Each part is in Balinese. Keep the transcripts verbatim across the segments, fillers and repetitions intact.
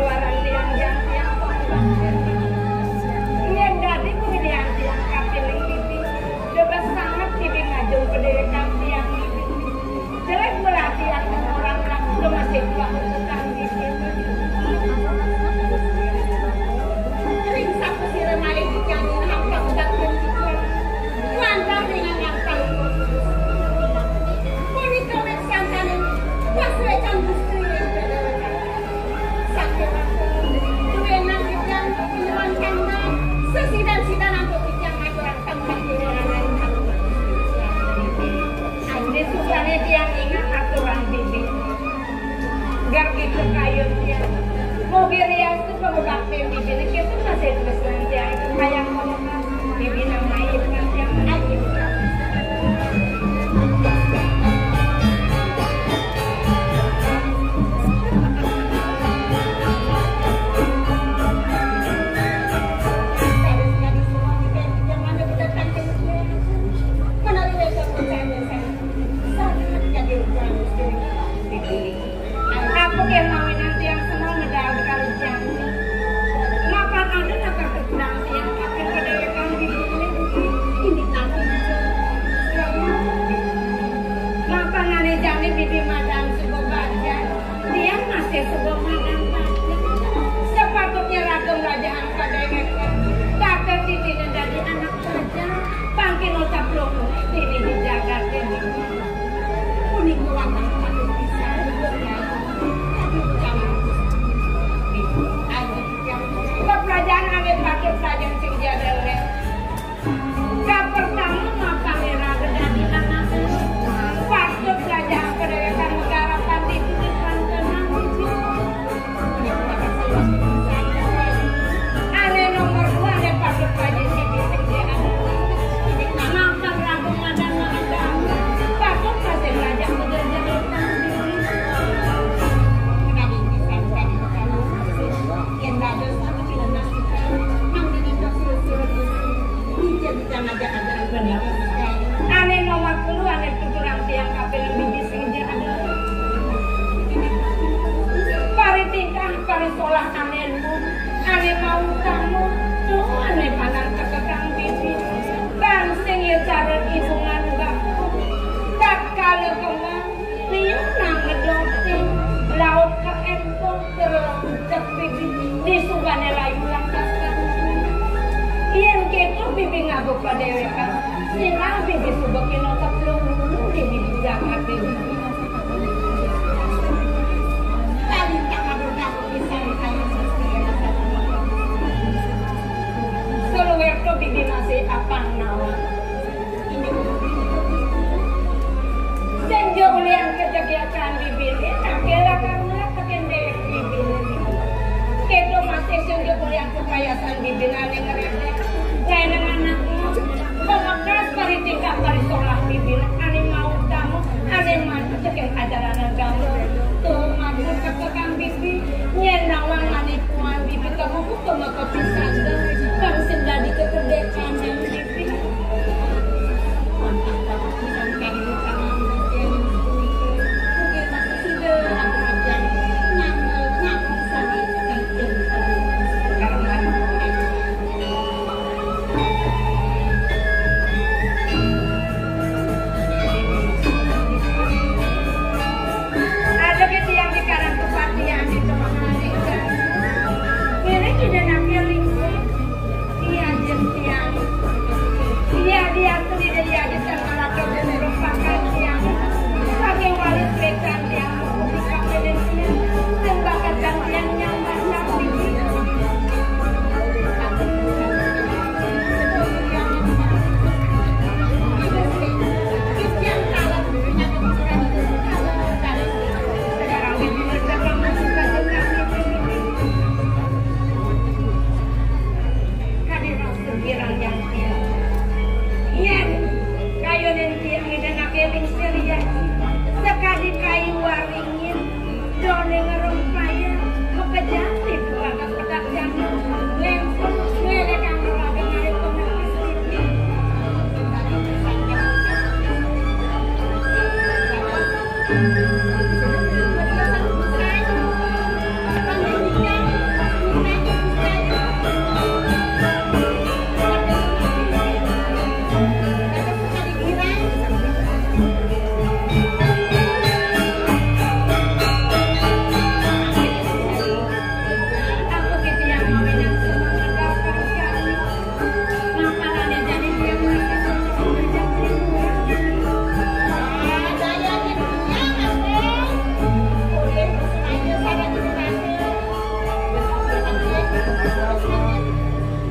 Barang tiang jang tiang tong. Yén dadi pemilihan tiang kapining Bibi, bebas sanget Bibi ngajeng padéwékan tiang Bibi. Jelek melati akan orang rak gemasih tuah tukang Bibi. Ring sapasira malih titiang nyinahang pangubaktin titiang. Wantah ring angantang. Punika wit santaning pasuécan Gusti ring padéwékan. Sakéwanten, duénan titiang pinuan tanggal, sesidan-sidan antuk titiang ngaturang tanggal kéwalanan. Adi subané tiang ingat aturan Bibi. Gargi kayun tiang. Mugi riastu pangubaktin Bibi niki masih tresnan tiang kayang pamekar. Bibi nang main tiang. Ayo. Apa ké mawinan tiang semua medal kali jani? Mapan ada nak kertas tiang akan padéwékan Bibi ini. Ini nanti. Mapan ané jani Bibi madan suba bajan. Tiang masih suba madan bajan. Sepatutnya raga melajahang padéwékan. Tata titiné dadi anak bajan. Pangkino caplok dini di jagat ini. Punika wantah patut pisan. Pepelajaran ané patut pelajaran sing jaga oleh. Kapertama, mapan ira dadi anak. Patut pelajaran padéwékan negara pandi di pantenan. Ané nomor dua, ané patut pajih sing disedia. Mapan raga madan madan. Patut masih belajar bekerja. Yén dados sami pinenah, mangda kita surut-surut. Ija bisa ngajak-ajak bener. Ané nomor telu, ané tuturang tiang kapining Bibi sing jaga. Paritingkah, parisolah ané luung, ané mautama, tuh ané pandang tekekang Bibi. Bang sing ya cara ibu nganu bang. Tatkala kemang, liu nang ngedotin, laut kaémpong, terlebet Bibi, di subané layu lantas. Yén kéto Bibi ngaba padéwékan, sinah Bibi suba kina teplung dulu di Bibi jagat Bibi. Saluir to Bibi masih apang nawang. Sing ja ulian kajegekan Bibiné, tapi lakar ngelak tekén déwék Bibiné. Kéto masih sing ja ulian kepayasan Bibiné ané ngerédék. Ngaénang anakmu. Pamekas paritingkah parisolah Bibiné ané mautama, ané manut tekén ajaran agama. Tuh, matur ka Kakang Bibi, yén nawang manipuan Bibi kabuku kema kapisaga, kang sing dadi kekedékan Bibi.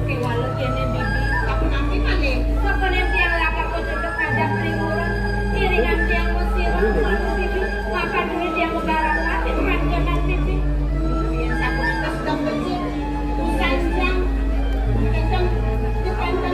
Kéwala kéné, Bibi. Aku nampi malih. Sapa ning tiang lakar kococok ngajak ring urang? Iringan tiang masira, malu, Bibi. Mapan duit tiang magarap ati, pantenan, Bibi. Yén sapunika sedeng becik. Usan jang. Kénten, kénten.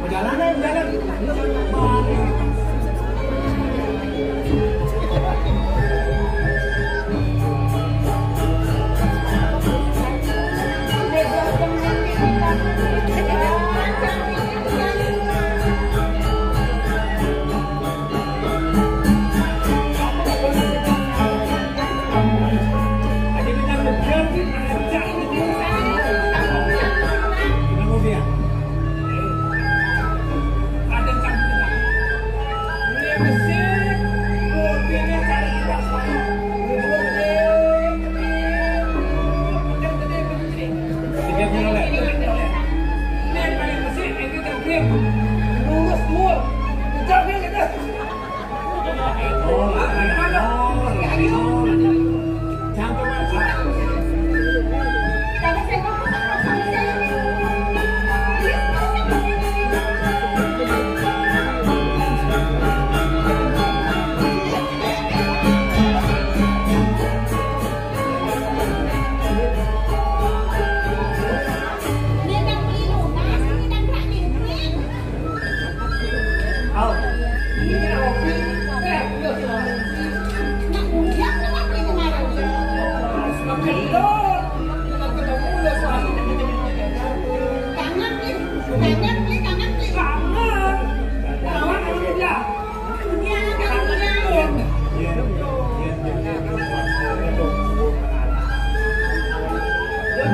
Perjalanan, jalan.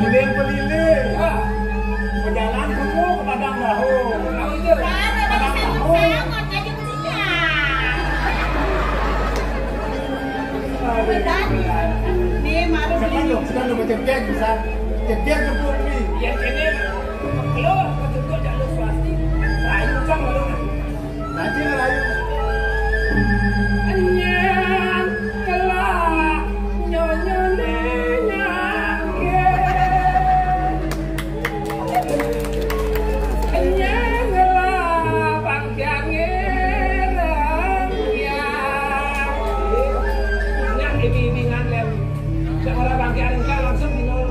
Ngiling pelili. Pejalan kamu ke Padang Bahu. Padang Bahu. Nih, malu beli. Sekarang udah cedek bisa. Cedek ke bumi. Ya, ini keluar ke jalur swasti. Rayu sang lalu. Nanti ngerayu. Nyén kelak nyonyoné nyangké. Nyén kelak pangkiangé rengkiang. Nyak ibi-ibingan lem. Sak ora pangkiang rengkiang langsung dino.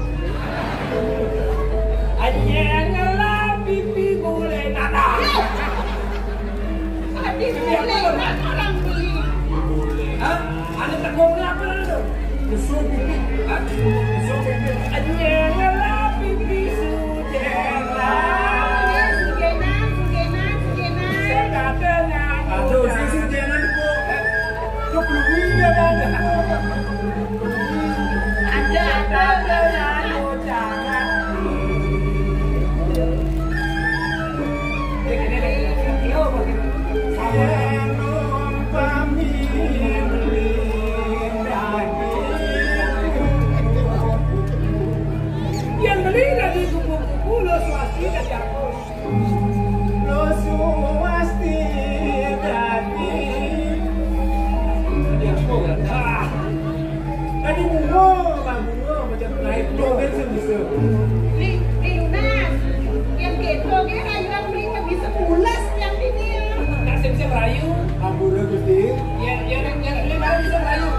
Nyén kelak pipi mulai nanak. Hah? Ada tekongnya apa tu? Besuk pipi. Hah? Besuk pipi. Ada yang ngelap pipi sujeran. Sujeran, sujeran, sujeran. Saya kata nak. Aduh, si sujeran tu. Tu peluit dia dah. Ada, ada, ada, ada. Naik mobil sing bisa. Li, Li Lunas, yang kepo ge rayuan beli ke bisa pules yang ini. Nasib sing rayu. Ampura, Gusti. Ya, ya, ya, ini baru bisa rayu.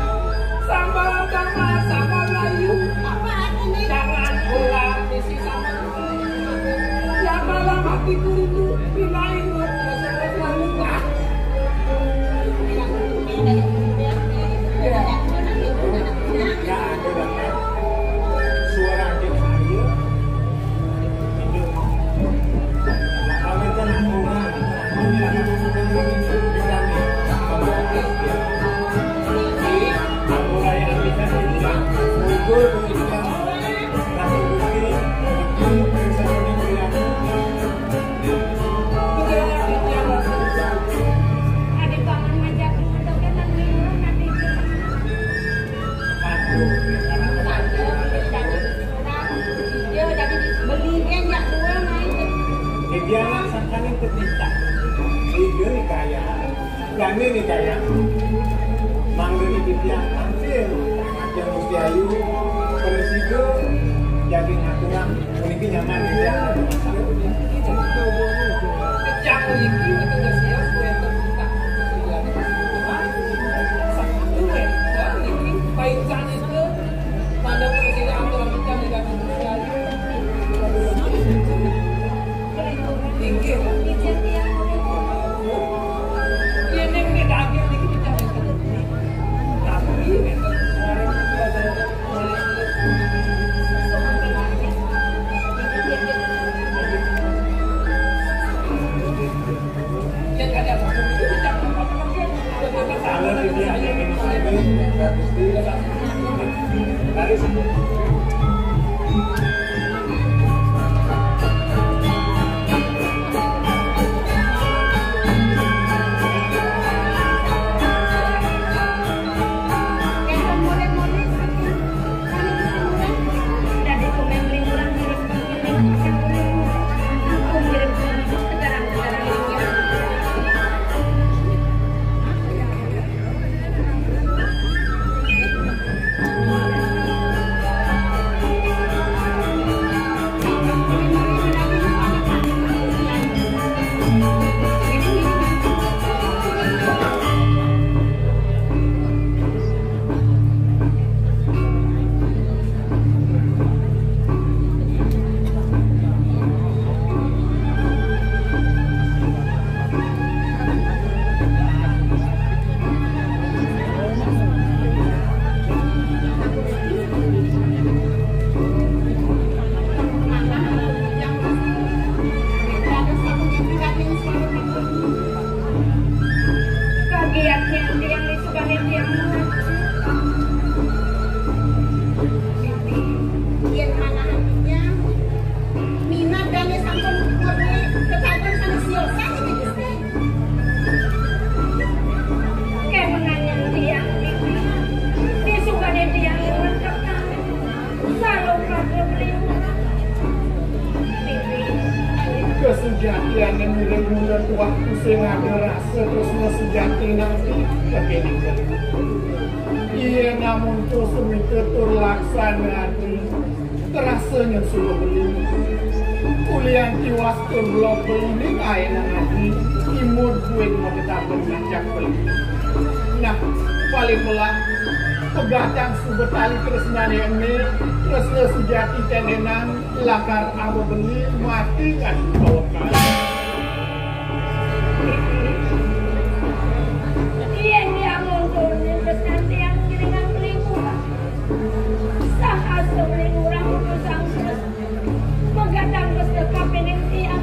Sambal, sambal, sambal rayu. Apa artinya? Jangan pulang, misi sama. Lama-lama hatiku rindu, bila ingat rasa lupa. Ya, ada banget. Suara adik saya. Itu. Kalau itu nak orang, orang yang bisa nih. Kalau itu, ya. Jadi, aku raya bisa nih. Itu, itu. Dia nak sangkaning ketika. Iya, nih, kaya. Jani nih, kaya. Mangga niki titiang tampil. Yang Gusti Ayu, presido, jadi aturan, puniki nyaman, ya. Yang niki, itu nggak siap, gue yang terbuka. Satu, ya. Yang niki, paican itu, pada presido, aturan kita negatif sekali. Kagiatnya tiang disukanin tiang. Yen manah hatinya, minat dane sampun ngerti ketahuan sanes siosan iki, Gusti. Kemenangan tiang iki, disukanin tiang lintang. Saloka beliau. Kesujatian yang mirip mulut waktu sing ada rasa tresna sujati nanti kepéné. Iya namun to semita tur laksana ati terasa nyusul beli. Kulian tiwas tur blok beli ning aéna ati imut buin maketaben ngajak beli. Nah, paling melah pegatang suba tali tresnané ené, tresna sujati ténénan lakar aba beli mati kan kawekal. Yén dia mundur ning tresnan tiang ngiringan beli murah. Sahasa beli murah utusang tresna. Pegatang tresna kapining tiang.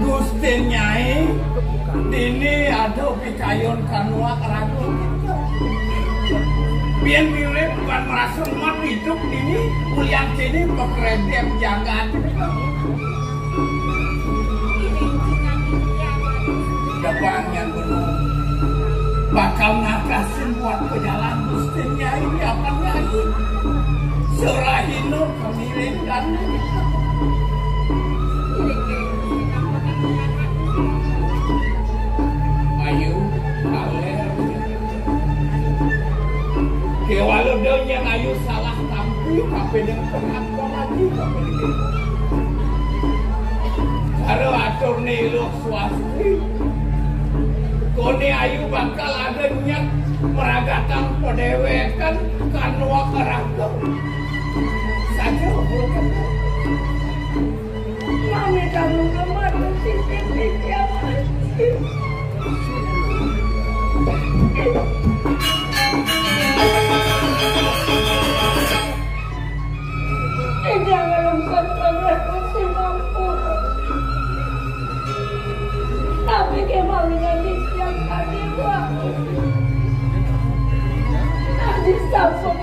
Gusti Nyai, dini ada pikayun kanuak raga kita. Biar mirip bukan merasa umat hidup dini, ulian kini pekredem jagat. Dapang yang benar bakal ngatasin buat pejalan Gusti Nyai, apa lagi? Surahino kemiring dan ayu, kaler. Kewala dong yang ayu salah tampi, tapi yang pengakuan lagi, tapi yang karo atur nih lu swasti. Kone ayu bakal ada nyet meragatan pedewekan kanwa karaga. Saja bukan. Mami kamu kemana sih? Ida ngalungkon pangréku sing mampu. Tapi kemawinan titiang kadéwa. Adi sampun,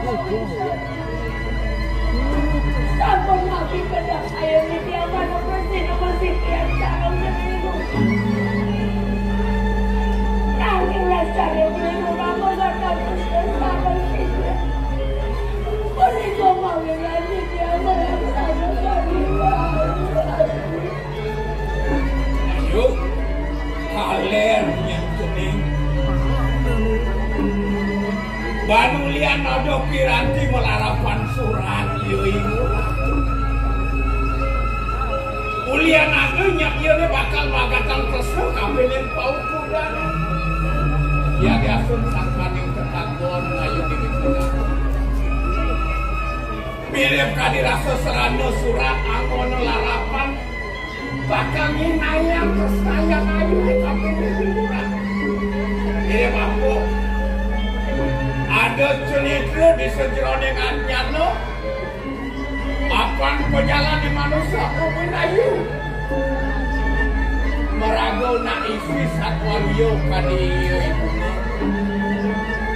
sampun mati kedah ayo titiang manuk mesin mesin tiang sareng semilu. Nanging lestari beli rumah mengatakan sareng titiang. Punika mawinan titiang melaksanakan ibadah. Ayo, kaler yang cening. Banulian ada piranti melarapan surat, yoi. Ulian ada nyak ieu bakal magatang tresna kapining paukudan. Ya diasun sangkaning tetanggon ayu di Mirip kadirasa serana surat anggona larapan bakal nginayang tresnayang ayu di kampung hiburan. Mirip apa? Ada cenitra di sejeroning anyana apan pejalan di manusia kuwi ayu. Maraga nak isi satwa liya kadi iya ibu.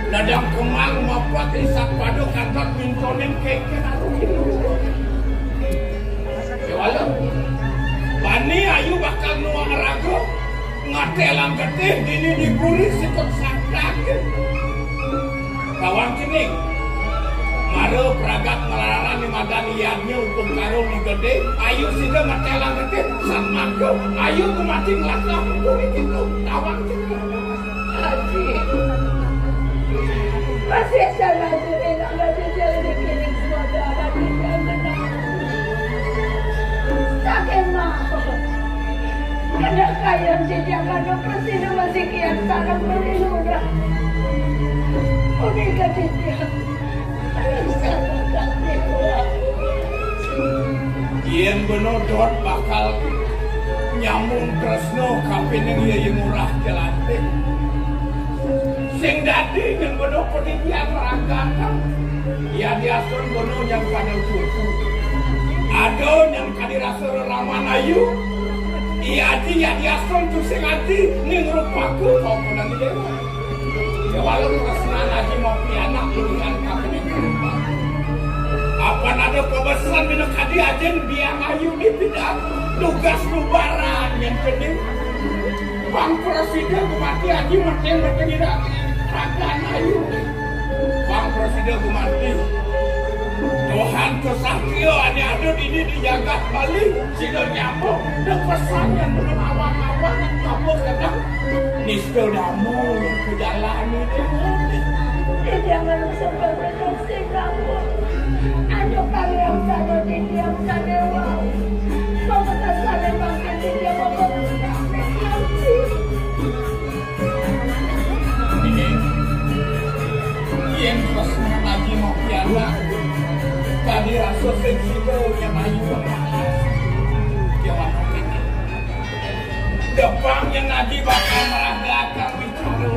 Ladang kemang mapat isap pada kantat mintonin keke. Kewala. Bani ayu bakal nuang raga ngatelang getih dini di puri sikut sadak. Kawang kini. Mara pragat ngelaran di madan yadnya untuk karung di gede, ayu sida ngatelang getih, satmaka ayu kemati ngelakah puri gitu. Kawang kini. Aji. Masih sama diri nama diri kiring suara diri yang kenal. Saking mau. Kena kaya diri yang ada pasti nama si kian sarang beri lurah. Udah ke diri. Yén bena dot bakal nyambung tresna kapining Yéyé Ngurah Jelantik. Sing dadi yén bena padidian rangkatan. Ya diasun bena nyang pada cucu. Ada nyang kadi rasa reraman ayu. Iya di ya diasun tu sing adi ning rupaku kau pun nanti dewa. Ya, walau tresnan aji mau pianak luwihan kapining rupa. Apan ada pabesan bina kadi ajin biang ayu di pidan tugas lubaran yang gede. Bang Presiden gumati aji meting meting ida ragan ayu. Bang Presiden gumati. Tuhan kesakti ane ada dini di jagat Bali. Sida nyambung, da pesan yang belum awang-awang, apa kata? Nista dama yang kujalani deh. Di zaman sebelum sing kamu, anu kalian sana di diam sana wau. Mau kata sana bangkit di diam apa? Ini, yang pesan lagi mau piala. Tadi rasa sing sida yang ayu. Yang mana ini? Depan yang ngaji bakal meragakan bicara.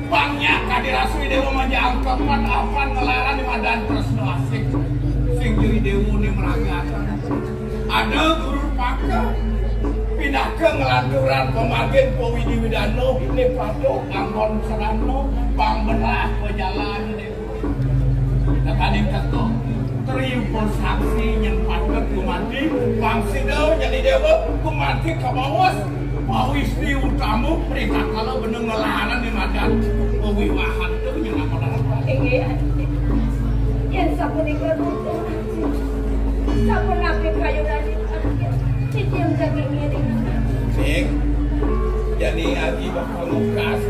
Bangnya kadi rasui dewa majangkepan apan ngelaran di madan tresno asik. Sing jadi dewa ni meragat. Ada guru paka pinaka ngelanturan pemagin Pawidi Widano ni patok anggon serano pang belah pejalan ni. Tekaning teko teriu saksi yang patut kumati pang sida jadi dewa kumati ke bawah. Pawis ni utama perintah kalau bener ngelaran di madan pewiwahan tu yang apa dalam. Inggih, Adi. Yen sapunika tutur, sapunapi kayunanipun, titiang daging ngiring. Sing, jani Aji bakal ngukas